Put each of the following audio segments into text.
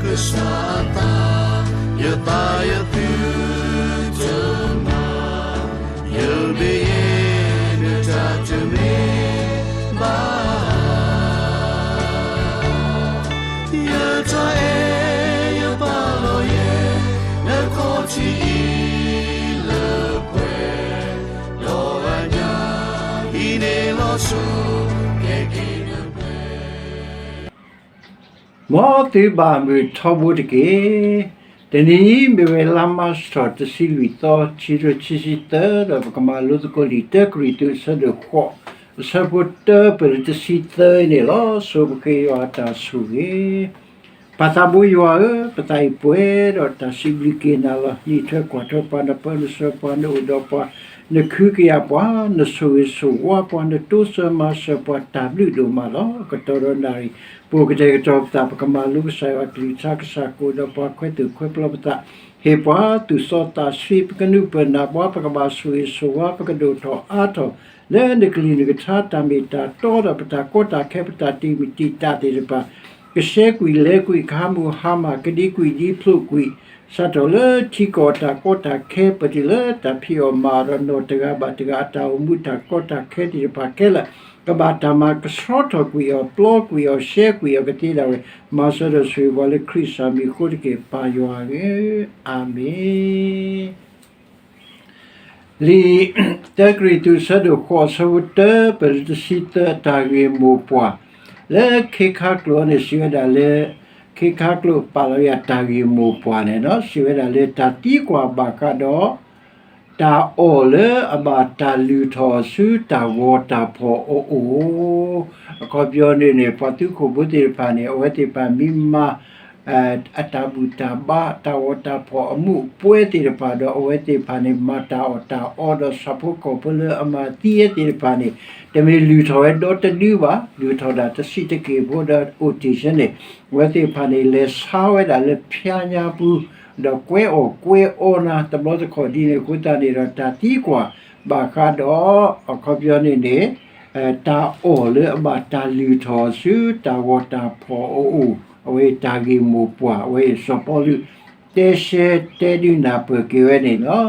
ကစၢ်အသး, ယသးယသုတမၤ, ယမ့ၢ်ယဲ နတၢ်တမ့ၢ်ဘၣ် ယတၢ်အဲၣ်ယပာ်လီၤယဲ နခီၣ်ထံးအံၤလၢပှဲၤ, ဒီးအညၣ်အံၤန့ၣ်လီၤစိၤ ကဲက့ၤနပှဲၤ မ်သုဘၣ်မုာ်ထီဘိတက့ၢ်. တနံၤအံၤမ့ၢ်ဝဲလါမၢ်ၡး တဆံလွံၢ်သီ ခံကထိခံဆံသၢ ဒီးပကမၤလိသကိးလံာ်တၢကရံၣ်သူး အဆၢဒိၣ်ဃိး အဆၢဖိတၢပၢၢ်လၢတဆံသၢန့ၣ်လီၤ. ဆိပဃ့ယွၤအတၢ်ဆိၣ်ဂ့ၤ ပၢ်သးဘိယွၤဧၢ, ပသးအံၤပှဲၤဒီးတၢ်စံးဘျုးက့ၤနၤလီၤ. နအံးထွဲကွၢ်ထွဲပှၤ, နပၢနဆှၢပှၤ, နအိၣ်ဒီးပှၤ, နခုကယာ်ပှၤ, နဆိၣ်ဂ့ၤဆိၣ်ဝါပှၤ, နတိစၢၤမၤစၢၤပှၤ တၢ်ဘျုးဒိၣ်မးလီၤ. ကတီၢ်ဒီးနၣ်ရံၣ် ပအိၣ်ကတဲာ်ကတီၤပသး ပကမၤလိကစၢ်ယွၤအကလုၢ်ကထါ, ကစၢ်ကအိၣ်ဒီးပှၤ ခွဲးသူၣ်ခွဲးပျီပသး, ဟ့ၣ်ပှၤသူၣ်စီသးဆှံ, ပကနုာ်ပၢၢ်နၢ်ပှၤ, ပကဘၣ်ဆိၣ်ဂ့ၤဆိၣ်ဝါ, ပကဒိၣ်ထီၣ်အါထီၣ် လၢနကလုၢ်နကထါ တၢ်မ့ၢ်တၢ်တီဒီး ပတၢ်ကီတၢ်ခဲ ပတၢ်တံာ်မုၢ်တံာ်တာ်သ့ၣ်တဖၣ်, ကရှဲကွံာ်လဲၤကွံာ် ကဟးမုၢ်ဟါမၢ် ကဒံကွံာ်ဒံဖျိးကွံာ် စးထီၣ်လၢထံကီၢ်တၢ်ကီတၢ်ခဲ ပတုၤလၢတၢ်ဖံးအီၣ်မၤအီၣ်ဒီး နီၢ်တဂၤဘၣ်တဂၤအတၢ်အိၣ်မူ တၢ်ကီတၢ်ခဲသ့ၣ်တဖၣ်ခဲလၢာ် ကဘၣ်တၢ်မၤကဆှီထီၣ်ကွံာ်အီၤ ပျီကွံာ်အီၤ ရှဲကွံာ်အီၤကသ့ဒၣ်ဝဲ မၤစၢၤဒီးဆိၣ်ဂ့ၤပှၤလၢခရံာ်အမံၤအဃိတက့ၢ် ပၢ်ယွၤဧၢ, အၤမ့ၣ်. လံာ်တၢကရံၣ်သူး အဆၢဒိၣ်ဃိး အဆၢဖိတၢပၢၢ်လၢတဆံသၢ တၢ်ဂ့ၢ်မိၢ်ပှၢ်, လၢခ့ခါကျိာ်န့ၣ် စံးဝဲဒၣ်လၢ ခ့ခါကျိာ်ပာ်လီၤယၤတၢ်ဂ့ၢ်မိၢ်ပှၢ်န့ၣ် စံးဝဲဒၣ်လၢ တၢ်သံကွၢ်ဘၣ်ဃးဒီး တၢ်အီၣ်လၢအဘၣ်တၢ်လုၢ်ထီၣ်ဆူတၢ်ဂီၤတၢ်ဖီၣ်အအိၣ်, အခီပညီန့ၣ်န့ၣ် ပှၤသုးခိၣ်ဖိသ့ၣ်တဖၣ်န့ၣ် အဝဲသ့ၣ်တဖၣ်မ့ၢ်မၤ အတၢ်ဘူၣ်တၢ်ဘါ တၢ်ဂီၤတၢ်ဖီၣ်အမူးအပွဲသ့ၣ်တဖၣ်ဒီး အဝဲသ့ၣ်တဖၣ်န့ၣ် မၤတၢ်အီၣ်တၢ်အီဒီး ဆၣ်ဖိကီၢ်ဖိလၢအမၤသံဝဲသ့ၣ်တဖၣ်န့ၣ် တမ့ၢ်လုၢ်ထီၣ်ဝဲဒီတဒုဘၣ်, လုၢ်ထီၣ်ဒၣ်တဆံးတက့ၢ်ဖိဒီးအိၣ်တ့ၢ်ဆၢန့ၣ် အဝဲသ့ၣ်တဖၣ်န့ၣ် လဲၤဆါဝဲဒၣ်လၢဖၠါညါပူၤ ဒီးကွဲအီၣ်ကွဲအီနၤ တဘျီတခီၣ်ဒ်န့ၣ်အဃိသတးန့ၣ်ဒီး တၢ်သံကွၢ်ဘၣ်ဃးဒီး အခီပညီန့ၣ်န့ၣ် တၢ်အီၣ်လၢအဘၣ်တၢ်လုၢ်ထီၣ်ဆူတၢ်ဂီၤတၢ်ဖီၣ်အအိၣ်, အဝဲတၢ်ဂ့ၢ်မိၢ်ပှၢ် အဝဲစီၤပီလူး တဲရှဲတဲဒုးနၢ်ပၢၢ်က့ၤဝဲန့ၣ်လီၤ.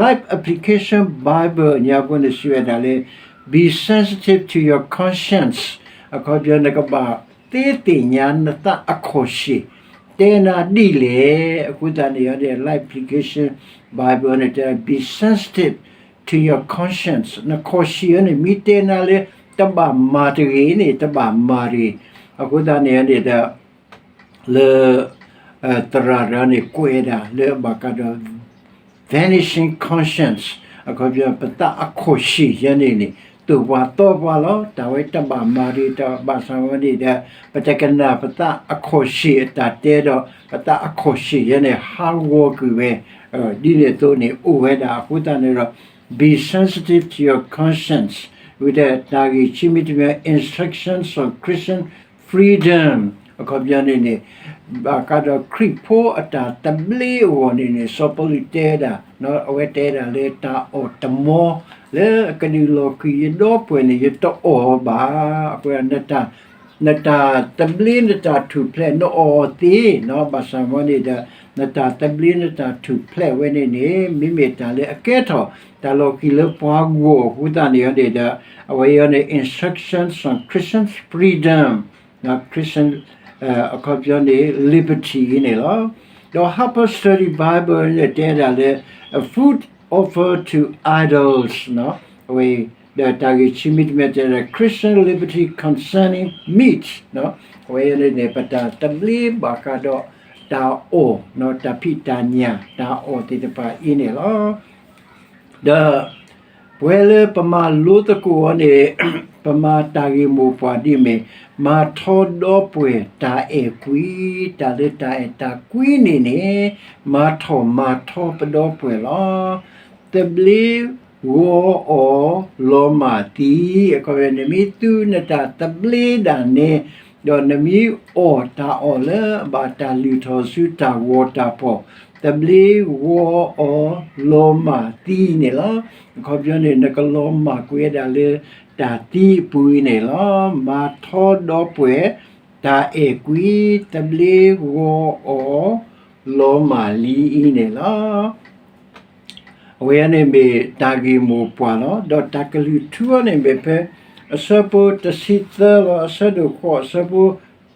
Life Application Bible အညါဖိန့ၣ် စံးဝဲဒၣ်လၢ Be sensitive to your conscience, အခီပညီ နကဘၣ်သ့သ့ၣ်ညါနသးအခီၣ်ဆံၣ် တဲနၤဒ်လဲၣ်. အဃိသတးန့ၣ်ဒီး Life Application Bible န့ၣ်တဲ Be sensitive to your conscience, နခီၣ်ဆံၣ်အန့ၣ် မ့ၢ်တဲနၤလၢ တဘၣ်မၤတဂ့ၤန့ၣ် တဘၣ်မၤတဂ့ၤ. အဃိသတးန့ၣ်န့ၣ်ဒီး လၢ သရၣ်တဂၤန့ၣ် ကွဲးဒၣ်လၢအဘၣ်ဃးဒီး vanishing conscience, အခီပညီ ပသးအခီၣ်ဆံၣ်ယဲန့ၣ်န့ၣ် သိၣ်ပှၤသီပှၤလီၤ. တၢ်ဝဲတဘၣ်မၤတဂ့ၤ တၢ်ဘၣ်ဆၣ်ဝဲန့ၣ်ဒီး ပတကနၣ်ပသးအခီၣ်ဆံၣ်အတၢ်တဲဒီး ပသးအခီၣ်ဆံၣ်ယဲန့ၣ် ဟးဂီၤကွံာ်ဝဲ ဒ်န့ၣ်အသိးန့ၣ် အိၣ်ဝဲဒၣ်အဃိသတးန့ၣ်ဒီး Be sensitive to your conscience ဝံၤဒီးတၢ်ဂ့ၢ်ခံမံၤတမံၤ Instructions on Christian Freedom အခီပညီန့ၣ်န့ၣ် ဘၣ်ဃးဒီးခရံာ်ဖိအတၢ်သဘျ့အဂီၢ်န့ၣ်န့ၣ် စီၤပီလူးတဲဒၣ် အဝဲတဲဒၣ်လၢတၢ်အီၣ်တမီ လၢအကဒုးလီၤဃံၤယဒီပုၢ်ဝဲၢ်န့ၣ် ယတအီၣ်ဘၣ်. အဃိ နတၢ်သဘျ့နတၢ်ထူၣ်ဖျဲး နအီၣ်အီၤသ့ ဘၣ်ဆၣ်မ့ၢ်န့ၣ်ဒီး နတၢ်သဘျ့နတၢ်ထူၣ်ဖျဲးဝဲန့ၣ်န့ၣ် မ့မ့ၢ်တၢ်လၢအကဲထီၣ် တၢ်လီၤဃံၤလၢပှၤဂီၢ်အဃိသတးန့ၣ်န့ၣ်ဒီး အဝဲအံၤန့ၣ် Instructions on Christian Freedom, Christian အခီပညီန့ၣ် liberty အံၤန့ၣ်လီၤ. ဒီး Harper's Study Bible န့ၣ်တဲဒၣ်လၢ a food offered to idols အဝဲ ဒီးတၢ်ဂ့ၢ်ခံမံၤတမံၤတဲဒၣ် Christian liberty concerning meat အဝဲန့ၣ် ပတၢ်သဘျ့ဘၣ်ဃးဒီးတၢ်အီၣ် တၢ်ဖံးတၢ်ညၣ် တၢ်အီၣ်သ့ၣ်တဖၣ်အံၤန့ၣ်လီၤ. ဒီးပဝဲလၢပမၤလိသကိးအီၤန့ၣ် ပမၤတၢ်ဂ့ၢ်မိၢ်ပှၢ်ဒ်အမ့ၢ် မၤထီဒီပုၢ်ဝဲၢ်တၢ်အဲၣ်ကွံ တၢ်လၢတၢ်အဲၣ်တၢ်ကွံန့ၣ်န့ၣ် မၤထီၣ်မၤထီပဒီပုၢ်ဝဲၢ်လီၤ. သဘျ့ဂီၤအီၤလီၤမၢ်သံ, အခီပညီနမ့ၢ်သူနတၢ်သဘျ့ဒၣ်နဲ ဒီးနမ့ၢ်အီၣ်တၢ်အီၣ်လၢအဘၣ်တၢ်လုၢ်ထီၣ်ဆူတၢ်ဂီၤတၢ်ဖီၣ်, သဘျ့ဂီၤအီၤလီၤမၢ်သံန့ၣ်လီၤ. အခီပညီန့ၣ် နကလီၤမၢ်ကွံာ်ဝဲဒၣ်လၢတၢ်သံအပူၤအံၤန့ၣ်လီၤ. မၤထီဒီပုၢ်ဝဲၢ် တၢ်အဲၣ်ကွံသဘျ့ဂီၤအီၤ လီၤမၢ်လံအံၤန့ၣ်လီၤ. အဝဲန့ၣ်မ့ၢ်တၢ်ဂ့ၢ်မိၢ်ပှၢ်လီၤ. ဒီးတၢ်ကလုၢ်ထူအီၤန့ၣ်မ့ၢ်ဖဲ အဆၢဖိတဆံသၢလီၤ. အဆၢဒိၣ်ဃိး အဆၢဖိ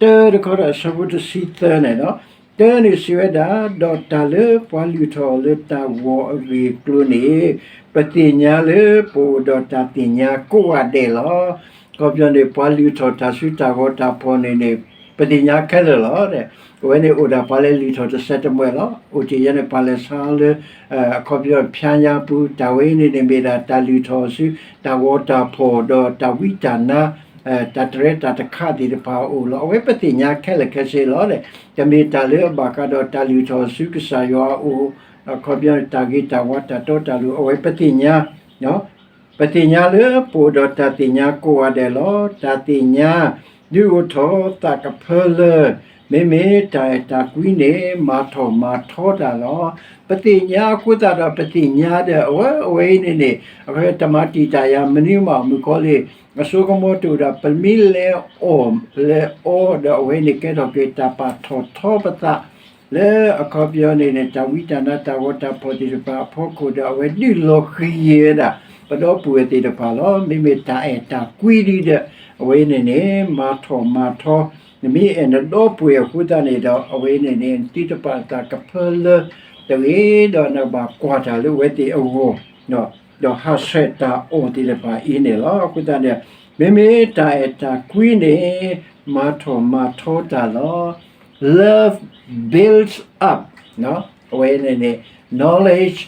တၢတခီဒီး အဆၢဖိတဆံသၢန့ၣ်လီၤ. တၢန့ၣ်စံးဝဲဒၣ်, ဒီးတၢ်လၢပှၤလုၢ်ထီၣ်လၢတၢ်ဂီၤအဂ့ၢ်အကျိၤန့ၣ် ပသ့ၣ်ညါလၢပအိၣ်ဒီးတၢ်သ့ၣ်ညါကိးဂၤဒဲးလီၤ. အခီပညီန့ၣ် ပှၤလုၢ်ထီၣ်တၢ်စုတၢ်ဂီၤတၢ်ဖီၣ်န့ၣ်န့ၣ် ပသ့ၣ်ညါခဲလၢာ်လီၤ. အဝဲန့ၣ်အိၣ်ဒၣ်ပှၤလၢလုၢ်ထီၣ်တစဲးတမှဲာ်လီၤ. အိၣ်တ့ၢ်ယဲန့ၣ် ပှၤလဲၤဆါလၢ အခီပညီဖၠါညါပူၤ တၢ်ဝဲန့ၣ်န့ၣ်မ့ၢ်ဒၣ်တၢ်လုၢ်ထီၣ်ဆူ တၢ်ဂီၤတၢ်ဖီၣ်ဒီးတၢ်ဝံတၢ်နါ တၢ်တရဲတၢ်တခးသ့ၣ်တဖၣ်အအိၣ်လီၤ. အဝဲပသ့ၣ်ညါခဲလၢာ်ခဲဆ့လီၤ. တမ့ၢ်တၢ်လၢအဘၣ်ဃးဒီးတၢ်လုၢ်ထီၣ်ဆူကစၢ်ယွၤအအိၣ် အခီပညီန့ၣ် တၢ်ဂ့ၤတၢ်ဝါတၢ်တီတၢ်လိၤ အဝဲပသ့ၣ်ညါ ပသ့ၣ်ညါလၢပအိၣ်ဒီးတၢ်သ့ၣ်ညါကိးဂၤဒဲးလီၤ. တၢ်သ့ၣ်ညါ ဒုးအိၣ်ထီၣ်သးကဖၢလၢ မ့မ့ၢ်တၢ်အဲၣ်တၢ်ကွံန့ၣ် မၤထီၣ်မၤထီတၢ်လီၤ. ပသ့ၣ်ညါအဃိသတးဒီး ပသ့ၣ်ညါဒီး အဝဲအဝဲအံၤန့ၣ်န့ၣ် အဝဲတမၤတံာ်တာ်ယၤမနုၤမး မုၣ်ကီၤလံၢ် အစိကမီၤတအိၣ်ဒီး ပမ့ၢ်လဲၤအီၣ်လဲၤအီဒီး အဝဲန့ၣ်ကဲထီၣ်က့ၤတၢ်ပာ်ထီၣ်ထီပသး လၢအခီပညီန့ၣ်န့ၣ် တၢ်ဝံတၢ်နါတၢ်ဂီၤတၢ်ဖီၣ်သ့ၣ်တဖၣ်အဖီခိၣ်ဒီး အဝဲဒုးလီၤဃံၤယဲဒၣ် ပဒီပုၢ်ဝဲၢ်သ့ၣ်တဖၣ်လီၤ. မ့မ့ၢ်တၢ်အဲၣ်တၢ်ကွံဒ်ဒီး အဝဲန့ၣ်န့ၣ် မၤထီၣ်မၤထီ နမ့ၢ်အဲၣ်နဒီပုၢ်ဝဲၢ်အဃိသတးန့ၣ်ဒီး အဝဲန့ၣ်န့ၣ် နသုတပာ်သးကဖၢလၢတဂ့ၤ ဒီးနကဘၣ်ကွၢ်တၢ်လၢအဝဲသ့ၣ်အဂီၢ် ဒီးဟးဆှဲးတၢ်အီၣ်သ့ၣ်တဖၣ်အံၤန့ၣ်လီၤ. အဃိသတးန့ၣ် မ့မ့ၢ်တၢ်အဲၣ်တၢ်ကွံန့ၣ် မၤထီၣ်မၤထီတၢ်လီၤ. Love builds up အဝဲန့ၣ်န့ၣ် knowledge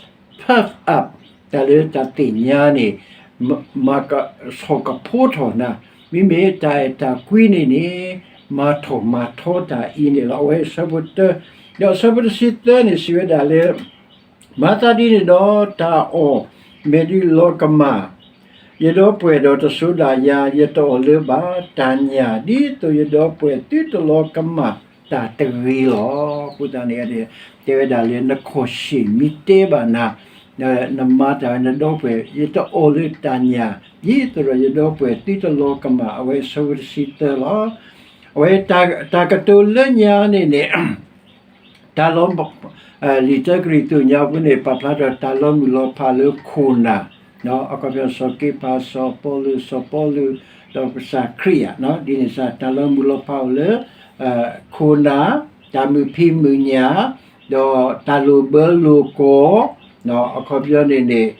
puff up တၢ်လၢတၢ်သ့ၣ်ညါန့ၣ် မၤကဆီၣ်ကဖိထီၣ်နၤ, မ့မ့ၢ်တၢ်အဲၣ်တၢ်ကွံန့ၣ်န့ၣ် မၤထီၣ်မၤထီတၢ်အံၤန့ၣ်လီၤ. အဝဲအဆၢဖိတၢ, ဒီးအဆၢဖိတဆံသၢန့ၣ် စံးဝဲဒၣ်လၢ မၤသးဒ်န့ၣ်ဒီး တၢ်အီၣ်မဲာ်ဒုးလီၤကမၣ် ယဒီပုၢ်ဝဲၢ်ဒီးတစိၤဒၣ်ယၤ ယတအီၣ်လၢၤဘၣ်တၢ်ညၣ် ဒ်သိးယဒီပုၢ်ဝဲၢ်သုတလီၤကမၣ်တၢ်တဂ့ၤလီၤ. အဃိသတးန့ၣ် တဲဝဲဒၣ်လၢ နခီၣ်ဆ့ၣ်မ့ၢ်တဲဘၣ်နၤ နမၤတၢ်ဝဲနဒီပုၢ်ဝဲၢ် ယတအီၣ်လၢတၢ်ညၣ် ဒ်သိးဒီးယဒီပုၢ်ဝဲၢ်သုတလီၤကမၣ် အဝဲအဆၢဖိတဆံသၢလီၤ. အဝဲတၢ်ကတိၤလၢညါန့ၣ်န့ၣ် တၢ်လီၤ, လံာ်တၢကရံၣ်သူးညါပူၤန့ၣ် ပာ်ဖျါထီၣ်တၢ်လီၤမုၢ်လီၤဖးလၢခိၣ်နၢ်, အခီပညီစီၤက့ဖၤ စီၤပီလူး စီၤပီလူး ဒီးကစၢ်ခရံာ်ဧါ, ဒ်န့ၣ်စ့ၢ် တၢ်လီၤမုၢ်လီၤဖးအိၣ်လၢ ခိၣ်နၢ်, တၢ်မုာ်ဖံးမုာ်ညၣ်, ဒီးတၢ်လိၣ်ဘၢလိၣ်ကီၢ်, အခီပညီန့ၣ်န့ၣ်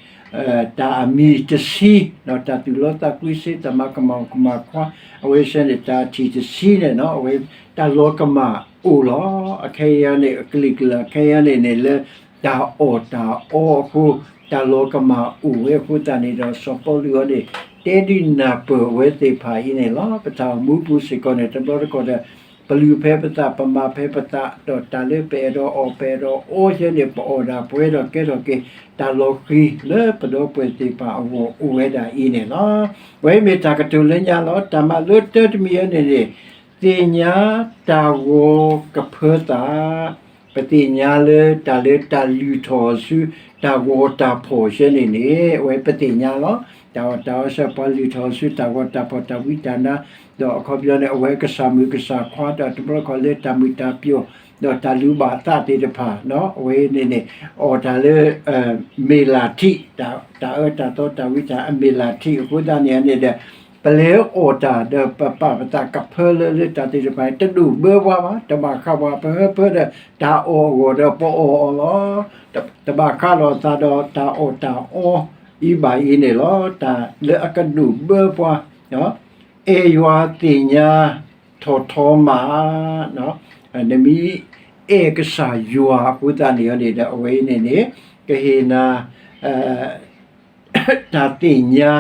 တၢ်အမံၤတဆံ, တၢ်သူၣ်လီသးကွံစ့ တၢ်မၤကမၣ်ကမၣ်ခွါ, အဝဲစ့ၢ်န့ၣ် တၢ်ထံၣ်တဆံန့ၣ် အဝဲတၢ်လီၤကမၣ်အိၣ်လီၤ. အခဲအံၤန့ၣ် အကလုာ်ကလုာ်အခဲအံၤန့ၣ်န့ၣ် လၢတၢ်အီၣ်တၢ်အီအဃိ တၢ်လီၤကမၣ်အိၣ်ဝဲအဃိသတးန့ၣ်ဒီး စီၤပီလူးအံၤန့ၣ် တဲဒုးနၢ်ပၢၢ်အဝဲသ့ၣ်တဖၣ်အံၤန့ၣ်လီၤ. ပတၢ်အိၣ်မူပူၤစ့ၢ်ကီးန့ၣ် တဘျီတခီၣ်ဒီး ပလုၢ်ဖဲပသး ပမၤဖဲပသး ဒီးတၢ်လၢပအဲၣ်ဒိးအီၣ်ပအဲၣ်ဒိးအီယဲန့ၣ် ပအီၣ်ဒၣ်ပှဲၤဒီးကဲထီၣ်က့ၤ တၢ်လီၤဃံၤလၢပဒီပုၢ်ဝဲၢ်သ့ၣ်တဖၣ်အဂီၢ်အိၣ်ဝဲဒၣ်အံၤန့ၣ်လီၤ. အဝဲမ့ၢ်တၢ်ကတိၤလၢညါလီၤ. တၢ်မၤလိတၢတမံၤအံၤန့ၣ်န့ၣ် သ့ၣ်ညါတၢ်ဂီၤကဖၢသး ပသ့ၣ်ညါလၢတၢ်လၢတၢ်လုၢ်ထီၣ်ဆူ တၢ်ဂီၤတၢ်ဖီၣ်ယဲန့ၣ်န့ၣ် အဝဲပသ့ၣ်ညါလီၤ. တၢ်အီၣ်တၢ်အီစ့ၢ် ပှၤလုၢ်ထီၣ်ဆူတၢ်ဂီၤတၢ်ဖီၣ်တၢ်ဝံတၢ်နါ, ဒီးအခီပညီန့ၣ် အဝဲကစၢ်မုၣ်ကစၢ်ခွါ ဒီးတဘျီတခီၣ်လၢတၢ်မုာ်တၢ်ပျီၣ် ဒီးတၢ်လုၢ်ဘၣ်သးသ့ၣ်တဖၣ် အဝဲန့ၣ်န့ၣ် အီၣ်တၢ်လၢ မ့ၢ်လၢ်ထံး တၢ်အၢတၢ်သီတၢ်ဝံတၢ်အမ့ၢ်လၢ်ထံးအဃိသတးန့ၣ်န့ၣ်ဒီး ပလဲၤအီၣ်တၢ်ဒီးပပာ်ပသးကဖၢလၢလၢတၢ်သ့ၣ်တဖၣ် တဒိၣ်ဘၢပှၤဘၣ်, တဘၣ်ဃးပှၤ ပဟၢဖၢဒီးတၢ်အီၣ်အဂီၢ်ဒီးပအီၣ်အီၤလီၤ. တဘၣ်ဃးလိာ်သးဒီးတၢ်အီၣ်တၢ်အီအံၤဘၣ်အံၤန့ၣ်လီၤ. တၢ်လၢအကဒိၣ်ဘၢပှၤ အဲၣ်ယွၤသ့ၣ်ညါထီၣ်ထီမး နမ့ၢ်အဲၣ်ကစၢ်ယွၤအဃိသတးန့ၣ် ဒီးအဝဲအံၤန့ၣ်န့ၣ် ကဟ့ၣ်နၤ တၢ်သ့ၣ်ညါ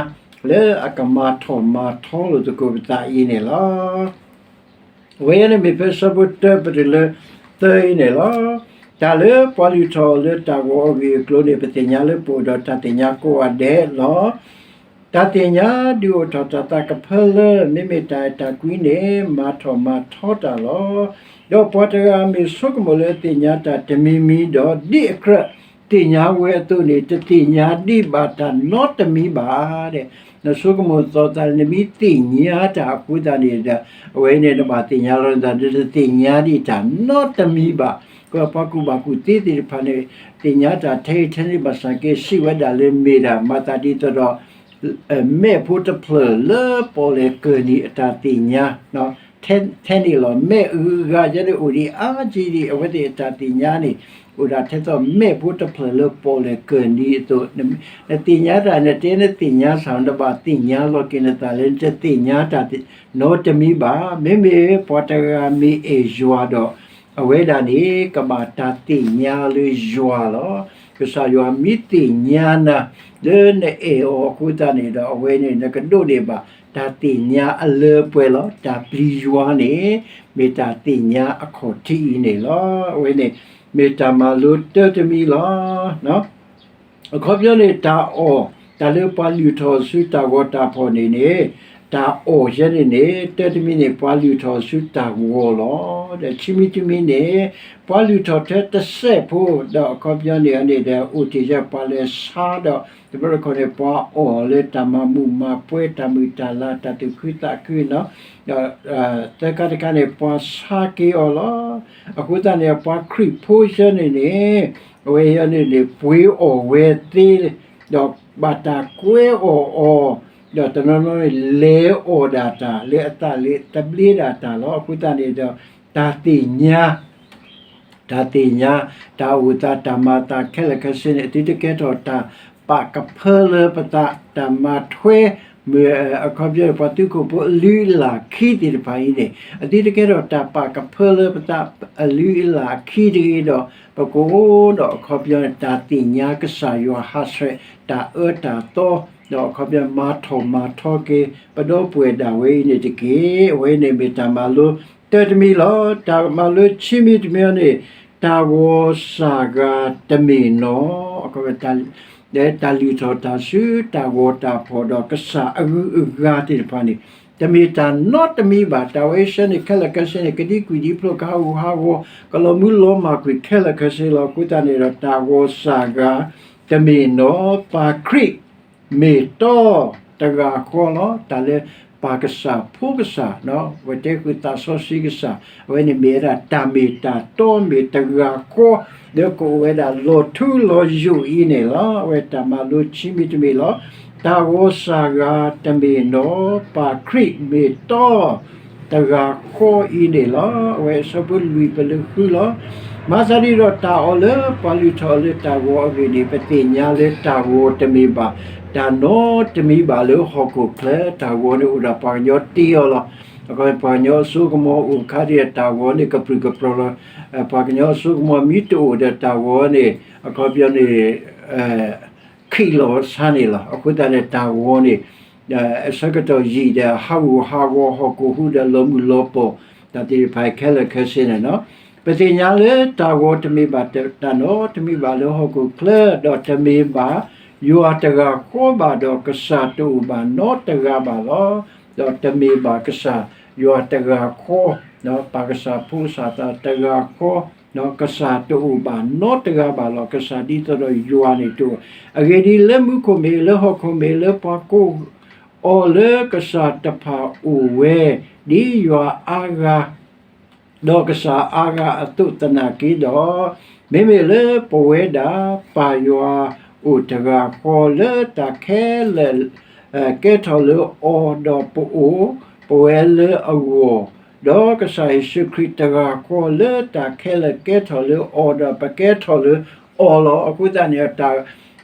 လၢအကမၤထီၣ်မၤထီလိာ်သကိးပသးအံၤန့ၣ်လီၤ. အဝဲန့ၣ်မ့ၢ်ဖဲဆၢဖိတၢပတုၤလၢသၢအံၤန့ၣ်လီၤ. တၢ်လၢပှၤလုၢ်ထီၣ်လၢတၢ်ဂီၤအဂ့ၢ်အကျိၤန့ၣ် ပသ့ၣ်ညါလၢပအိၣ်ဒီးတၢ်သ့ၣ်ညါကိးဂၤဒဲးလီၤ. တၢ်သ့ၣ်ညါဒုးအိၣ်ထီၣ်တၢ်သးကဖၢလၢ မ့မ့ၢ်တၢ်အဲၣ်တၢ်ကွံန့ၣ် မၤထီၣ်မၤထီတၢ်လီၤ. ဒီးပှၤတဂၤမ့ၢ်ဆိကမိၣ်လၢသ့ၣ်ညါတၢ်တမံၤမံၤဒီး ဒ့ၣ်အကြၢး သ့ၣ်ညါဝဲအသိးန့ၣ် တသ့ၣ်ညါဒံးဘၣ်တၢ်နီတမံၤဘၣ်. နဆိကမိၣ်သီသး နမ့ၢ်သ့ၣ်ညါတၢ်အဃိသတးန့ၣ်ဒီး အဝဲန့ၣ် နဘၣ်သ့ၣ်ညါလီၤနသး နတသ့ၣ်ညါဒံးတၢ်နီတမံၤဘၣ်. ကပှၤကူၣ်ဘၣ်ကူၣ်သ့သ့ၣ်တဖၣ်န့ၣ် သ့ၣ်ညါတၢ်ထဲအံၤထဲန့ၣ်ဘၣ်ဆၣ်က့ စံးဝဲဒၣ်လၢမ့ၢ်ဒၣ် မၤသးဒ်သိးဒီး မဲးဖိတဖျၢၣ်လၢပီၣ်လဲၣ်ကၢၢ်နံၤအတၢ်သ့ၣ်ညါ ထဲန့ၣ်လီၤ. မဲးအဂၤယဲန့ၣ်အိၣ်ဒံးအါကံဒံး အဝဲသ့ၣ်အတၢ်သ့ၣ်ညါန့ၣ် အိၣ်ဒၣ်ထဲသိးမဲးဖိတဖျၢၣ်လၢပီၣ်လဲၣ်ကၢၢ်နံၤအသိး, နသ့ၣ်ညါတၢ် နတဲနသ့ၣ်ညါစ့ၢ် နဘၣ်သ့ၣ်ညါလီၤက့ၤနသးလၢ နတသ့ၣ်ညါတၢ်နီတမံၤဘၣ်. မ့မ့ၢ်ပှၤတဂၤမ့ၢ်အဲၣ်ယွၤဒီး အဝဲဒၣ်န့ၣ် ကဘၣ်တၢ်သ့ၣ်ညါလၢယွၤလီၤ. ကစၢ်ယွၤမ့ၢ်သ့ၣ်ညါနၤ လၢနအဲၣ်အီၤအဃိသတးန့ၣ်ဒီး အဝဲန့ၣ် နကဒိးန့ၢ်ဘၣ် တၢ်သ့ၣ်ညါအလၢပှဲၤလီၤ. တၢ်ပျံၤယွၤန့ၣ် မ့ၢ်တၢ်သ့ၣ်ညါအခီၣ်ထံးအံၤန့ၣ်လီၤ. အဝဲန့ၣ် မ့ၢ်တၢ်မၤလိတၢတမံၤလီၤ. အခီပညီန့ၣ် တၢ်အီၣ် တၢ်လၢပှၤလုၢ်ထီၣ်ဆူတၢ်ဂီၤတၢ်ဖီၣ်န့ၣ်န့ၣ် တၢ်အီၣ်ယဲန့ၣ်န့ၣ် တၢတမံၤန့ၣ် ပှၤလုၢ်ထီၣ်ဆူတၢ်ဂီၤလီၤ. ဒီးခံမံၤတမံၤန့ၣ် ပှၤလုၢ်ထီၣ်ထဲတစဲးဖိ ဒီးအခီပညီန့ၣ်န့ၣ်ဒီး အိၣ်တ့ၢ်ယဲပှၤလဲၤဆါဒီး တဘျီတခီၣ်န့ၣ် ပှၤအီၣ်လၢတၢ်မၤမုာ်မၤပှဲၤ တၢ်မုာ်တၢ်လၤ တၢ်သူၣ်ခုသးခုနီၤ ဒီး သၢခါတခါန့ၣ် ပှၤဆါက့ၤအီၤလီၤ. အဃိသတးန့ၣ် ပှၤခရံာ်ဖိယဲန့ၣ်န့ၣ် အဝဲယဲန့ၣ်န့ၣ် ပှ့ၤအီၣ်ဝဲသ့ ဒီးဘၣ်တၢ်ကွဲအီၣ်အီၤ, ဒီးတနီၤနီၤန့ၣ် လဲၤအီၣ်ဒၣ်တၢ် လၢအသးလၢသဘျ့ဒၣ်တၢ်လီၤ. အဃိသတးန့ၣ်ဒီး တၢ်သ့ၣ်ညါ တၢ်သ့ၣ်ညါ တၢ်အိၣ်သး တၢ်မၤသးခဲလၢာ်ခဲဆ့န့ၣ် အသုတကဲထီၣ်တၢ်ပာ်ကဖၢလၢပသး တၢ်မၤထွဲ မ့ၢ်အခီပညီန့ၣ် ပှၤသုးခိၣ်ဖိအလုၢ်အလၢ်ခံသ့ၣ်တဖၣ်အံၤန့ၣ် အသုတကဲထီၣ်တၢ်ပာ်ကဖၢလၢပသး အလုၢ်အလၢ်ခံတဂ့ၤဒီး ပကအိၣ်ဒီးအခီပညီန့ၣ် တၢ်သ့ၣ်ညါကစၢ်ယွၤဟးဆှဲး တၢ်အၢတၢ်သီ ဒီးအခီပညီ မၤထီၣ်မၤထီက့ၤ ပဒီပုၢ်ဝဲၢ်ဒၣ်ဝဲအံၤန့ၣ်တက့ၢ်. အဝဲန့ၣ်မ့ၢ်တၢ်မၤလိတၢတမံၤလီၤ. တၢ်မၤလိခံမံၤတမံၤအံၤန့ၣ် တၢ်ဂီၤစၢ်ဂၤတမ့ၢ်နီၤ တၢ်လုၢ်ထီၣ်တၢ်ဆူတၢ်ဂီၤတၢ်ဖီၣ် ဒီးကစၢ်အဂုၤအဂၤသ့ၣ်တဖၣ်န့ၣ် တမ့ၢ်တၢ်နီတမံၤဘၣ်. တၢ်ဝဲအံၤဆၢန့ၣ် ခဲလၢာ်ခဲဆ့န့ၣ် ကဒံကွံာ်ဒံဖျိ ကဟးဂူာ်ဟးဂီၤ ကလီၤမုၢ်လီၤမၢ်ကွံာ်ခဲလၢာ်ခဲဆ့လီၤ. အဃိသတးန့ၣ်ဒီး တၢ်ဂီၤစၢ်ဂၤတမ့ၢ်နီၤ ပၢ်ခရံာ်မ့ၢ်တီတဂၤဃီလီၤ. တၢ်လၢပၢ်ကစၢ်ဖိကစၢ် ပတဲဃုာ်သးစီဆှံကစၢ် အဝဲန့ၣ်မ့ၢ်ဝဲဒၣ်တၢ်မ့ၢ်တၢ်တီမ့ၢ်တဂၤဃီ လၢကအိၣ်ဝဲဒၣ်လီၤထူလီၤယိာ်အံၤန့ၣ်လီၤ. အဝဲတၢ်မၤလိခံမံၤတမံၤလီၤ. တၢ်ဂီၤစၢ်ဂၤတမ့ၢ်နီၤ ပၢ်ခရံာ်မ့ၢ်တီ တဂၤဃီအံၤန့ၣ်လီၤ. အဝဲအဆၢဖိလွံၢ်ပလၢဃုလီၤ. မၤသးဒ်ဒီးတၢ်အီၣ်လၢပှၤလုၢ်ထီၣ်လၢတၢ်ဂီၤအဂ့ၢ်န့ၣ် ပသ့ၣ်ညါလၢတၢ်ဂီၤတမ့ၢ်ဘၣ် တၢ်နီတမံၤဘၣ်လၢဟီၣ်ခိၣ်ချၢ တၢ်ဂီၤန့ၣ်အိၣ်ဒီးပှၤကညီတ့အီၤလီၤ. ပှၤကညီအစိကမီၤအိၣ်အခါဒီးတၢ်ဂီၤန့ၣ် ကပြုၢ်ကပြီၤလီၤ. ပှၤကညီအစိကမီၤမ့ၢ်တအိၣ်ဒီးတၢ်ဂီၤန့ၣ် အခီပညီန့ၣ် ခံးလီၤဆါန့ၣ်လီၤ. အဃိသတးန့ၣ် တၢ်ဂီၤန့ၣ် အဆၢကတီၢ်ယံာ်ဒီး ဟးဂူာ်ဟးဂီၤ ဟီၣ်ခိၣ်ဟူးဒီးလီၤမုၢ်လီၤပှီၢ် တၢ်သ့ၣ်တဖၣ်ခဲလၢာ်ခဲဆ့န့ၣ်လီၤ. ပသ့ၣ်ညါလၢတၢ်ဂီၤတမ့ၢ်ဘၣ် တၢ်နီတမံၤဘၣ်လၢဟီၣ်ခိၣ်ချၢ ဒီးတမ့ၢ်ဘၣ်ယွၤတဂၤဃီဘၣ် ဒီးကစၢ်တအိၣ်ဘၣ်နီတဂၤဘၣ်လီၤ. ဒီးတမ့ၢ်ဘၣ်ကစၢ်ယွၤတဂၤဃီ ပၢ်ကစၢ်ဖိကစၢ်သးတဂၤဃီ ကစၢ်တအိၣ်ဘၣ်နီတဂၤဘၣ်လီၤ. ကစၢ်ဒ်သိးဒီးယွၤန့ၣ်တအိၣ်. အဂ့ၢ်ဒ်အံၤ, လၢမူခိၣ်မ့ၢ်ဂ့ၤ, လၢဟီၣ်ခိၣ်မ့ၢ်ဂ့ၤ, လၢပှၤကိးအီၤလၢကစၢ်တဖၣ်အိၣ်ဝဲ ဒ်ယွၤအါဂၤ ဒီးကစၢ်အါဂၤအသိးသနာ်က့ဒီး, မ့မ့ၢ်လၢပဝဲဒၣ် ပၢ်ယွၤအိၣ်တဂၤဃီ လၢတၢ်ခဲလၢာ် ကဲထီၣ်လၢအီၤ, ဒီးပအိၣ်ပဝဲလၢအဂီၢ်, ဒီးကစၢ်ယ့ၣ်ၡူးခရံာ်တဂၤဃီ လၢတၢ်ခဲလၢာ်ကဲထီၣ်လၢအီၤ, ဒီးပကဲထီၣ်လၢအီၤလီၤ. အဃိသတးန့ၣ် တၢ်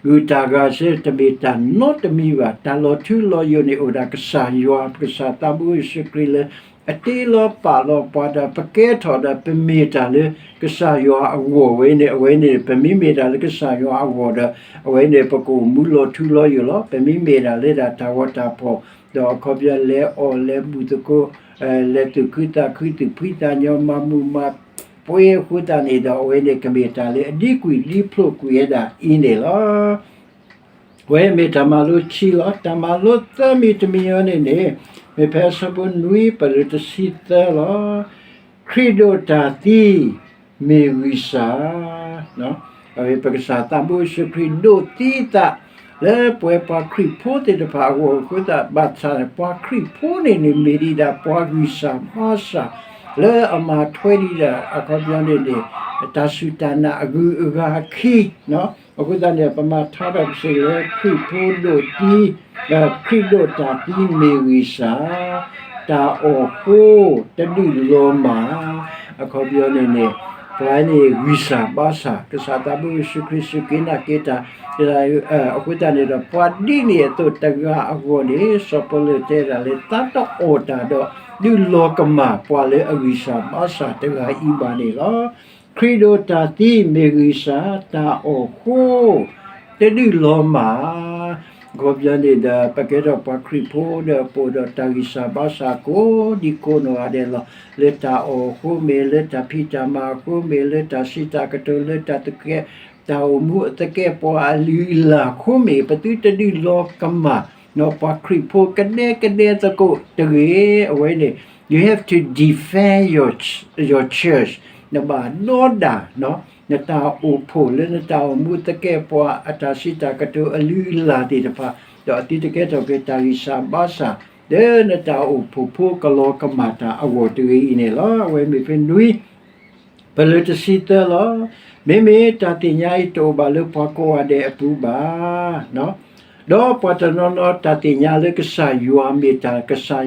ဂုၤတၢ်ဂၤစ့ၢ် တမ့ၢ်တၢ်နီတမံၤဘၣ်. တၢ်လီၤထူလီၤယိာ်န့ၣ် အိၣ်ဒၣ်ကစၢ်ယွၤ, ကစၢ်သးဘိယ့ၣ်ၡူးခရံာ်လၢ အတ့လီၤပာ်လီၤပှၤဒီး ပကဲထီၣ်ဒီး ပမ့ၢ်တၢ်လၢကစၢ်ယွၤအဂီၢ်ဝဲန့ၣ်, အဝဲန့ၣ် ပမ့မ့ၢ်တၢ်လၢကစၢ်ယွၤအဂီၢ်ဒီး အဝဲန့ၣ် ပကအိၣ်မူလီၤထူလီၤယိာ်လီၤ. ပမ့မ့ၢ်ဒၣ်လၢဒၣ်တၢ်ဂီၤတၢ်ဖီၣ်, ဒီးအခီပညီလဲၤအီၣ်လဲၤဘူၣ်သကိး, လဲၤသူၣ်ခုသးခု သူၣ်ဖှံသးညီ မၤမုာ်မၤပှဲၤအဃိသတးန့ၣ်ဒီး အဝဲန့ၣ်ကမ့ၢ်တၢ်လၢအဒံကွံာ်ဒံဖျိးကွံာ်ဝဲဒၣ်အံၤန့ၣ်လီၤ. အဝဲမ့ၢ်တၢ်မၤလိခံလီၤ. တၢ်မၤလိသၢမံၤတမံၤအံၤန့ၣ်န့ၣ် မ့ၢ်ဖဲအဆၢဖိနွံပလၢတဆံသၢလီၤ. ခရံာ်ဒိးတၢ်သံ မ့ၢ်ဂံၢ်စၢ် ပကစၢ်သးဘိယ့ၣ်ၡူးခရံာ်ဒိးသံသး လၢပဝဲပှၤခရံာ်ဖိသ့ၣ်တဖၣ်အဂီၢ်အဃိသတး ဘၣ်ဆၣ်ပှၤခရံာ်ဖိန့ၣ်န့ၣ် မ့ၢ်ဒံးဒၣ်ပှၤဂံၢ်စၢ်ဘါစၢ် လၢအမၤထွဲဒံးဒၣ် အခီပညီန့ၣ်န့ၣ် တၢ်စူၢ်တၢ်နာ်အဂုၤအဂၤအခံ အဃိသတးန့ၣ် ပမၤထါထီၣ်ကစၢ်လၢခရံာ်ဖိဒိးသံ ခရံာ်ဒိးတၢ်သံမ့ၢ်ဂံၢ်စၢ်, တၢ်အီၣ်ဃိ တဒုးလီၤမၢ်, အခီပညီန့ၣ်န့ၣ် ပှၤန့ၣ်ဂံၢ်စၢ်ဘါစၢ် ကစၢ်သးဘိယ့ၣ်ၡူးခရံာ်စူၢ်က့ၤနာ်က့ၤတၢ် အဃိသတးန့ၣ်ဒီး ပှၤဒ်န့ၣ်အသိးတဂၤအဂီၢ်န့ၣ် စီၤပီလူးတဲဒၣ်လၢ သးတအီၣ်တၢ်ဒီး ဒုးလီၤကမၣ်ပှၤလၢအဂံၢ်စၢ်ဘါစၢ်တဂၤအံၤဘၣ်န့ၣ်လီၤ. ခရံာ်ဒိးတၢ်သံမ့ၢ်ဂံၢ်စၢ်, တၢ်အီၣ်ဃိ တဒုးလီၤမၢ် အခီပညီန့ၣ်ဒီး ပကဲထီၣ်ပှၤခရံာ်ဖိဒီး ပအိၣ်ဒီးတၢ်ဂံၢ်စၢ်ဘါစၢ်ကိးဒံကိးနီၢ်ဂၤဒဲးလီၤ. လၢတၢ်အီၣ်အဃိမ့ၢ်, လၢတၢ်ဖံးတၢ်မၤအဃိမ့ၢ်, လၢတၢ်စံးတၢ်ကတိၤ, လၢတၢ်သကဲး, တၢ်အိၣ်မူအသကဲးပဝးအလုၢ်အလၢ်အဃိမ့ၢ်, ပသုတဒုးလီၤကမၣ် ပှၤခရံာ်ဖိကဒဲကဒဲသကိးတဂ့ၤ. အဝဲန့ၣ် you have to defend your, your church, နဘၣ်ဒီဒၣ် နတၢ်အိၣ်ဖှိၣ်လၢနတၢ်အိၣ်မူသကဲးပဝး အတၢ်စံးတၢ်ကတိၤအလုၢ်အလၢ်သ့ၣ်တဖၣ်, ဒီးအသုတကဲထီၣ်က့ၤတၢ်ဂံၢ်စၢ်ဘါစၢ် လၢနတၢ်အိၣ်ဖှိၣ်ဖိကလီၤကမၣ်တၢ်အဂီၢ်တဂ့ၤအံၤန့ၣ်လီၤ. အဝဲမ့ၢ်ဖဲနွံ ပလၢတဆံသၢလီၤ. မ့မ့ၢ်တၢ်သ့ၣ်ညါအံၤတအိၣ်ဘၣ်လၢပှၤကိးဂၤဒဲးအပူၤဘၣ် ဒီးပှၤတနီၤနီၤတၢ်သ့ၣ်ညါလၢကစၢ်ယွၤမ့ၢ်တၢ်ကစၢ်,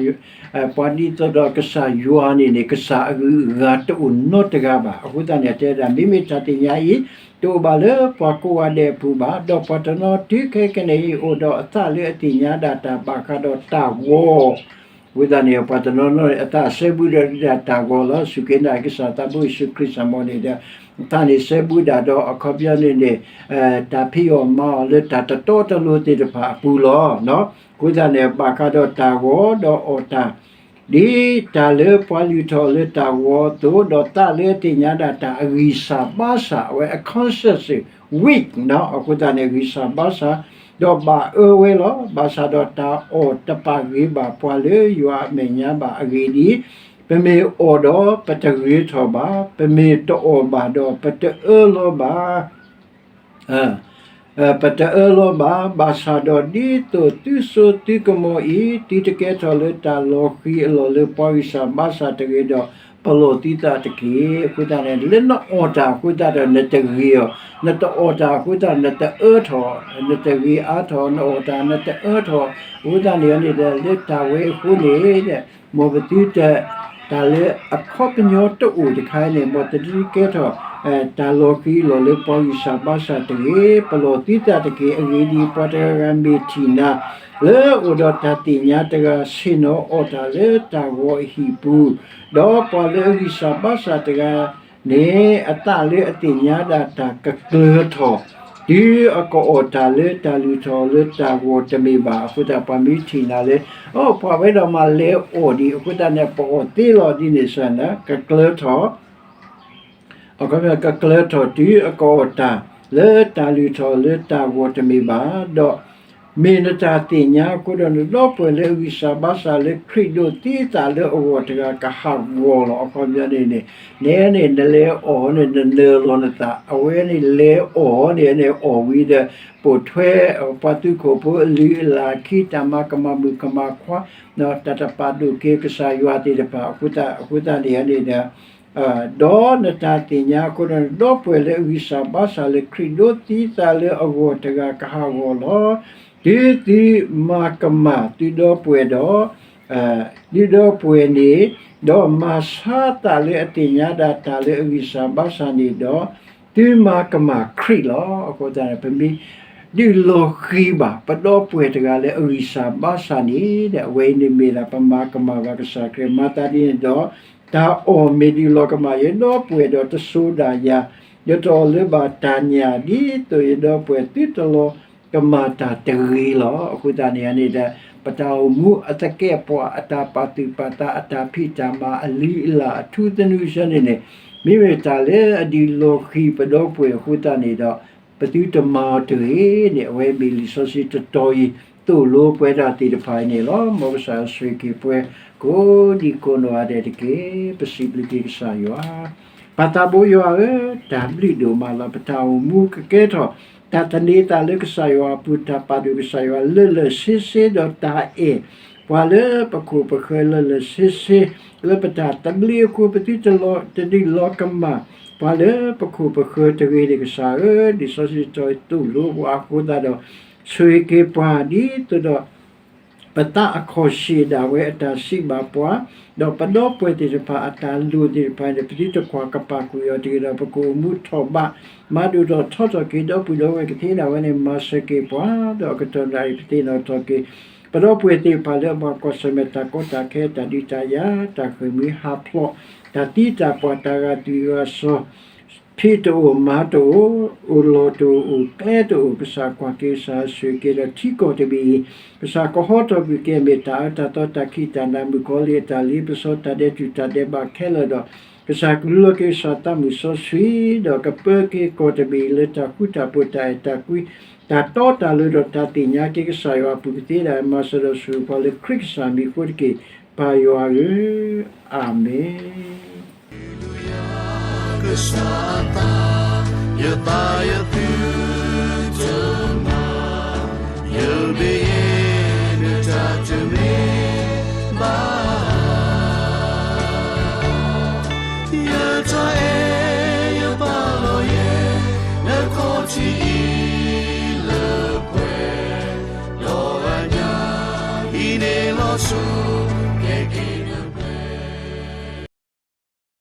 ပှၤဒ်သိးဒီးကစၢ်ယွၤန့ၣ်န့ၣ် ကစၢ်အဂုၤအဂၤတအိၣ်နီတဂၤဘၣ်. အဃိသတးန့ၣ် အတဲဒၣ် မ့မ့ၢ်တၢ်သ့ၣ်ညါအံၤ တအိၣ်ဘၣ်လၢပှၤကိးဂၤဒဲးအပူၤဘၣ်, ဒီးပှၤတနီၤတုၤခဲကနံၣ်အံၤ အိၣ်ဒီးအသးလၢအသ့ၣ်ညါဒၣ်တၢ်ဘၣ်ဃးဒီးတၢ်ဂီၤ အဃိသတးန့ၣ် ပှၤတနီၤနီၤန့ၣ် အသးစဲဘူးဒီးဒၣ်တၢ်ဂီၤလီၤ. စူၢ်က့ၤနာ်က့ၤကစၢ်သးဘိယ့ၣ်ၡူးခရံာ်စ့ၢ်မီၢ်န့ၣ်ဒီး အသးန့ၣ်စဲဘူးဒၣ်ဒီး အခီပညီန့ၣ်န့ၣ် တၢ်ဖံးအီၣ်မၤအီၣ်လၢတၢ်တတီတလိၤသ့ၣ်တဖၣ်အပူၤလီၤ. အဃိသတးန့ၣ် ဘၣ်ဃးဒီးတၢ်ဂီၤဒီးအီၣ်တၢ် ဒ်တၢ်လၢပှၤလုၢ်ထီၣ်လၢတၢ်ဂီၤအသိး, ဒီးသးလၢအသ့ၣ်ညါဒၣ်တၢ်အဂံၢ်စၢ်ဘါစၢ် အဝဲအ conscience weak အဃိသတးန့ၣ် ဂံၢ်စၢ်ဘါစၢ် ဒီးဘၣ်အၢဝဲလီၤ. ဘၣ်ဆၣ်ဒီးတၢ်အီၣ်တပာ်ဂ့ၤဘၣ်ပှၤလၢယွၤအမဲာ်ညါဘၣ်အဂ့ၢ်ဒ်အံၤ, ပမ့ၢ်အီၣ်ဒီးပတဂ့ၤထီၣ်ဘၣ်, ပမ့ၢ်တအီၣ်ဘၣ်ဒီးပတအၢလီၤဘၣ် ပတအၢလီၤဘၣ်. ဘၣ်ဆၣ်ဒီးဒ်သိးသုစိသုကမီၤအံၤ, သုတကဲထီၣ်လၢတၢ်လီၤဃံၤအလီၢ်လၢပှၤဂံၢ်စၢ်ဘါစၢ်တဂ့ၤဒီး ပလီၢ်သုသးတက့ၢ်. အဃိသတးန့ၣ် လၢနအီၣ်တၢ်အဃိသတးဒီးနတဂ့ၤအီၤ, နတအီၣ်တၢ်အဃိသတးနတအၢထီၣ်, နတဂ့ၤအါထီၣ်, နအီၣ်တၢ်နတအၢထီၣ်, အဃိသတးန့ၣ်န့ၣ်ဒီး လၢတၢ်ဝဲအဃိန့ၣ် မ်ပသုတ တၢ်လၢအခီပညီတအိၣ်တခါန့ၣ် မ်သုတကဲထီၣ် တၢ်လီၤဃံၤအလီၢ်လၢပှၤဂံၢ်စၢ်ဘါစၢ်တဂ့ၤ, ပလီၢ်သုသးတက့ၢ်. အဂ့ၢ်ဒ်အံၤ, ပှၤတဂၤဂၤမ့ၢ်ထံၣ်နၤ လၢအအိၣ်ဒီးတၢ်သ့ၣ်ညါတဂၤ ဆ့ၣ်နီၤအီၣ်တၢ်လၢတၢ်ဂီၤအဟံၣ်ပူၤ, ဒီးပှၤလၢအဂံၢ်စၢ်ဘါစၢ်တဂၤန့ၣ် အသးလၢအသ့ၣ်ညါဒၣ်တၢ်ကကျၢၤထီၣ် တုၤအကအီၣ်တၢ်လၢတၢ်လုၢ်ထီၣ်လၢတၢ်ဂီၤတမ့ၢ်ဘၣ်. အဃိသတး ပှၤမ့ၢ်ထံၣ်နၤလၢ အိၣ် ပှၤဝဲဒၣ်မၤလဲၤအီၣ်ဒံး အဃိသတးန့ၣ် ပအီၣ်သ့လီၤဒ်န့ၣ်စ့ၢ်န့ၣ် ကကျၢၤထီၣ် ကကျၢၤထီၣ်တုၤအကအီၣ်တၢ်လၢတၢ်လုၢ်ထီၣ်လၢတၢ်ဂီၤတမ့ၢ်ဘၣ်, ဒီးမ့ၢ်နတၢ်သ့ၣ်ညါအဃိဒီး နဒီပုၢ်ဝဲၢ်လၢအဂံၢ်စၢ်ဘါစၢ်လၢခရံာ်ဒိးသံသးလၢအဂီၢ်တဂၤကဟးဂီၤလီၤ. အခီပညီန့ၣ်န့ၣ် နအဲၣ်န့ၣ် နလဲၤအီၣ်န့ၣ် နနၢၤလီၤနသး, အဝဲန့ၣ်လဲၤအီၣ်န့ၣ်န့ၣ် အီၣ်ဝံၤဒီး ပိာ်ထွဲ ပှၤသုးခိၣ်ဖိအလုၢ်အလၢ်အခံ တၢ်မၤကမၣ်မုၣ်ကမၣ်ခွါ တၢ်တပာ်ဒိၣ်က့ၤကစၢ်ယွၤသ့ၣ်တဖၣ် အဃိသတးန့ၣ်န့ၣ်ဒီး ဒီးနတၢ်သ့ၣ်ညါအဃိဒီး နဒီပုၢ်ဝဲၢ်လၢအဂံၢ်စၢ်ဘါစၢ်လၢခရံာ်ဒိးသံသးလၢအဂီၢ်တဂၤကဟးဂီၤလီၤ. တုၤသုမၤကမၣ်သုဒီပုၢ်ဝဲၢ်ဒီး သုဒီပုၢ်ဝဲၢ်န့ၣ်, ဒီးမၤဆါသးလၢအသ့ၣ်ညါဒၣ်တၢ်လၢအဂံၢ်စၢ်ဘါစၢ်န့ၣ်ဒီး သုမၤကမၣ်ခရံာ်လီၤ. အဃိသတးန့ၣ် ပမ့ၢ်ဒုးလီၤဃံၤဘၣ် ပဒီပုၢ်ဝဲၢ်တဂၤလၢအဂံၢ်စၢ်ဘါစၢ်န့ၣ် အဝဲအံၤန့ၣ်မ့ၢ်ဒၣ်ပမၤကမၣ်ဘၣ်ကစၢ်ခရံာ် မၤသးဒ်န့ၣ်ဒီး တၢ်အီၣ်မ့ၢ်ဒုးလီၤကမၣ်ယဒီပုၢ်ဝဲၢ်ဒီးတစိၤဒၣ်ယၤ, ယတအီၣ်လၢၤဘၣ်တၢ်ညၣ် ဒ်သိးယဒီပုၢ်ဝဲၢ်သုတလီၤကမၣ်တၢ်တဂ့ၤလီၤ. အဃိသတးန့ၣ်န့ၣ်ဒီး ပတၢ်အိၣ်မူအသကဲးပဝး အတၢ်ပာ်သူၣ်ပာ်သး အတၢ်ဖံးတၢ်မၤအလုၢ်အလၢ်အထူသနူစ့ၢ်န့ၣ်န့ၣ် မ့မ့ၢ်တၢ်လၢအဒုးလီၤဃံၤပဒီပုၢ်ဝဲၢ်အဃိသတးန့ၣ်ဒီး ပသုတမၤအီၤတဂ့ၤန့ၣ် အဝဲမ့ၢ်လံာ်စီဆှံတတီၤအံၤ သိၣ်လိပဝဲဒၣ်သ့ၣ်တဖၣ်အံၤန့ၣ်လီၤ. မ်ကစၢ်ယွၤဆိၣ်ဂ့ၤက့ၤပှၤကိးဒံကိးနီၢ်ဂၤဒဲးတက့ၢ်. ပစံးဘျုးက့ၤကစၢ်ယွၤ ပၢ်သးဘိယွၤဧၢ, တၢ်ဘျုးဒိၣ်မးလီၤ. ပတၢ်အိၣ်မူကကဲထီၣ် တၢ်သန့ၤသးလၢကစၢ်ယွၤအပူၤ, တၢ်ပာ်ဒိၣ်ကစၢ်ယွၤလၢာ်လၢာ်ဆ့ဆ့, ဒီးတၢ်အဲၣ်ပှၤလၢပခိၣ်ပဃၢၤလၢာ်လၢာ်ဆ့ဆ့, လၢပတၢ်သဘျ့အဃိ ပသုတဒုးလီၤကမၣ်ပှၤလၢပခိၣ်ပဃၢၤတဂ့ၤန့ၣ် ကစၢ်ဧၢ, လံာ်စီဆှံတဲသိၣ်လိပှၤအဃိသတးဒီး ဆိၣ်ဂ့ၤက့ၤပှၤဒ်သိးဒီး ပသးအခီၣ်ဆ့ၣ်ဒၣ်ဝဲအတၢ်စံးဘၣ်ပှၤ, ဒီးပဒီပုၢ်ဝဲၢ်သ့ၣ်တဖၣ်အတၢ်လိၣ်သ့ၣ်တဖၣ်န့ၣ် ပသုတကွၢ်ကပာ်ကွံာ်အီၤတဂ့ၤဒီး ပကအိၣ်မူထီၣ်ဘး မၤဒိၣ်ထီၣ်ထီထီၣ်က့ၤ ဒီပုၢ်ဒီဝဲၢ်ကသ့ဒၣ်ဝဲန့ၣ် မၤစၢၤက့ၤပှၤ, ဒီးအကတီၢ်နၣ်ရံၣ်ပသ့ၣ်နီၣ်ထီၣ်က့ၤ ပဒီပုၢ်ဝဲၢ်သ့ၣ်တဖၣ်လၢအဘၣ်ကွၢ်ဆၢၣ်မဲာ်တၢ်ကီတၢ်ခဲ တၢ်ဒုးတၢ်ယၤ တၢ်ဃ့ၢ်မှံဟးဖျိး တၢ်သံတၢ်ပှၢ် တၢ်ဂာ်သွံၣ်ဂာ်စီၤ ဖံးတအိၣ်မၤတအိၣ်, အိၣ်လီၤတအိၣ် အိၣ်ကျဲတအိၣ်, ကစၢ်ကွၢ်က့ၤ ကစၢ်ဆိၣ်ဂ့ၤက့ၤဒီးထံကီၢ်တဘ့ၣ်အံၤ, ကစၢ်ကဟီထီၣ်ကွံာ်က့ၤအမ့ၢ်တၢ်အၢတၢ်သီ တၢ်ခံးတၢ်နၤ မုၣ်ကီၤလံၢ်အတၢ်လ့ပစီ တၢ်ဒဲးတူၢ်တၢ်ဒဲးဘးခဲလၢာ်ဒီး ကစၢ်ကလူလီၤက့ၤကစၢ်သးမုၢ်စီဆှံ ဒီးကပၢက့ၤကီၢ်တဘ့ၣ်အံၤလၢတၢ်ဃူတၢ်ဖိး တၢ်အဲၣ်တၢ်ကွံ တၢ်တီတၢ်လိၤဒီးတၢ်သ့ၣ်ညါက့ၤ ကစၢ်ယွၤအပူၤကသ့ဒၣ် မၤစၢၤဒီးဆိၣ်ဂ့ၤပှၤလၢခရံာ်ကစၢ်မံၤအဃိတက့ၢ်. ပၢ်ယွၤဧၢ, အၤမ့ၣ်. ကစၢ်သး, ယသးယသုတမၤ, ယမ့ၢ်ယဲနတၢ်တမ့ၢ်ဘၣ်. ယတၢ်အဲၣ်ယပာ်လီၤယဲ, နခီၣ်ထံးအံၤလၢပှဲၤ, ဒီးအညၣ်အံၤန့ၣ်လီၤဆီ